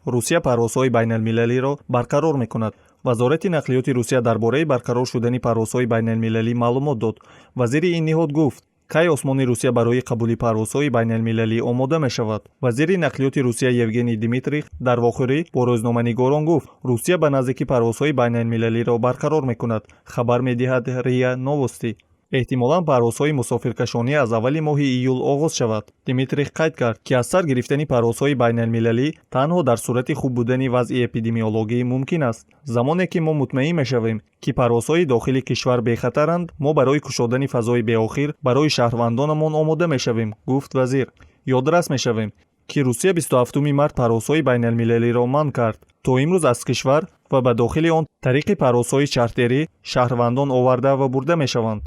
Русия парвозҳои байналмилалиро барқарор мекунад. Вазорати нақлиёти Русия дар бораи барқарор шудани парвозҳои байналмилалӣ маълумот дод. Вазири ин ниҳод гуфт, кай осмони Русия барои қабули парвозҳои байналмилалӣ омода мешавад. Вазири нақлиёти Русия Евгений Дмитриев дар вохӯрӣ бо рӯзноманигорон гуфт, Русия ба наздикӣ парвозҳои байналмилалиро барқарор мекунад, хабар медиҳад РИА Новости. Эҳтимолан, парвозҳои мусофиркашонӣ аз аввали моҳи июл оғоз шавад. Дмитриев қайд кард, ки аз сар гирифтани парвозҳои байналмилалӣ танҳо дар сурати хуб будани вазъи эпидемиологӣ мумкин аст. Замоне ки мо мутмаин мешавем, ки парвозҳои дохили кишвар бехатаранд, мо барои кушодани фазои беохир барои шаҳрвандонамон омода мешавем, гуфт вазир. Ёдрас мешавем, ки Русия 27 март парвозҳои байналмилалиро манъ кард. То имрӯз аз кишвар ва ба дохили он тариқи парвозҳои чартерӣ шаҳрвандон оварда ва бурда мешаванд.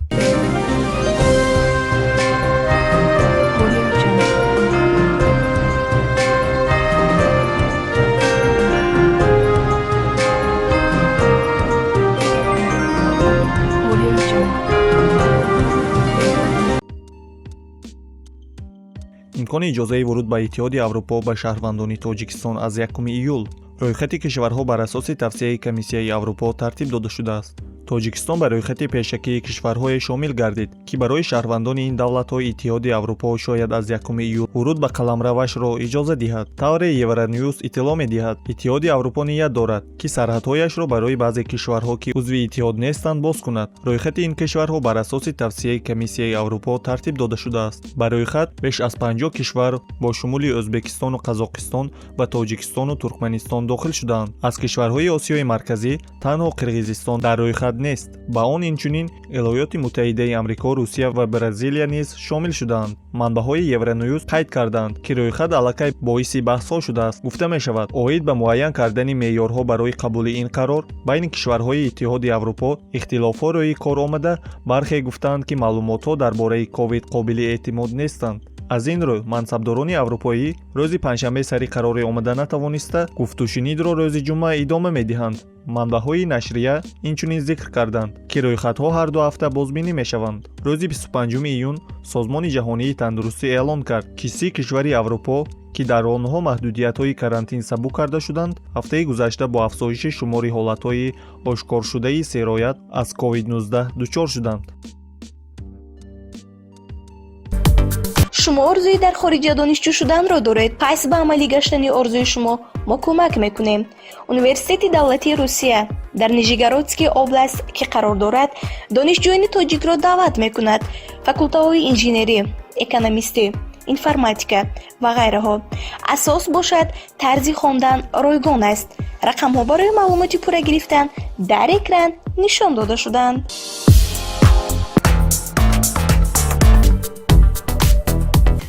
Audio Jungle. Audio Jungle. Имкони иҷозаи вуруд ба Иттиҳоди Аврупо ба шаҳрвандони Тоҷикистон аз 1 июл. Рӯйхати кишварҳо бар асоси тавсияи Комиссияи Аврупо тартиб дода шудааст. Тоҷикистон ба рӯйхати пешакии кишварҳое шомил гардид, ки барои шаҳрвандони ин давлатҳои Иттиҳоди Аврупо шояд аз 1 июл вуруд ба қаламравашро иҷоза диҳад. Тавре Евронюс иттилоъ медиҳад, Иттиҳоди Аврупо ният дорад, ки сарҳадҳояшро барои баъзе кишварҳо, ки узви иттиҳод нестанд, боз кунад. Рӯйхати ин кишварҳо бар асоси тавсияи Комиссияи Аврупо тартиб дода шудааст. Ба рӯйхат беш аз 50 кишвар бо шумули Ӯзбекистону Қазоқистон ва Тоҷикистону Туркманистон дохил шудаанд. Аз кишварҳои Осиёи Марказӣ танҳо Қирғизистон дар рӯйхат нест. Ба он инчунин Иёлоти Муттаҳидаи Амрико, Русия ва Бразилия низ шомил шудаанд. Манбаъҳои Евронюс қайд карданд, ки рӯйхат аллакай боиси баҳсҳо шудааст. Гуфта мешавад, оид ба муайян кардани меъёрҳо барои қабули ин қарор байни кишварҳои Иттиҳоди Аврупо ихтилофҳо рӯи кор омада. Бархе гуфтаанд, ки маълумотҳо дар бораи ковид қобили эътимод нестанд. Аз ин рӯ мансабдорони аврупоӣ рӯзи панҷшанбе сари қароре омада натавониста, гуфтушунидро рӯзи ҷумъа идома медиҳанд. Манбаъҳои нашрия инчунин зикр карданд, ки рӯйхатҳо ҳар 2 ҳафта бозбинӣ мешаванд. Рӯзи 25 июн Созмони ҷаҳонии тандурустӣ эълон кард, ки 30 кишвари Аврупо, ки дар онҳо маҳдудиятҳои карантин сабук карда шуданд, ҳафтаи гузашта бо афзоиши шумори ҳолатҳои ошкоршудаи сироят аз COVID-19 дучор шуданд. Шумо орзуи дар хориҷа донишҷӯ шуданро доред? Пас ба амалӣ гаштани орзуи шумо мо кӯмак мекунем. Университети давлатии Русия дар Нижегородский область, ки қарор дорад, донишҷӯёни тоҷикро даъват мекунад. Факултаҳои инженерӣ, экономистӣ, информатика ва ғайраҳо. Асос бошад, тарзи хондан ройгон аст. Рақамҳо барои маълумоти пурра гирифтан дар экран нишон дода шуданд.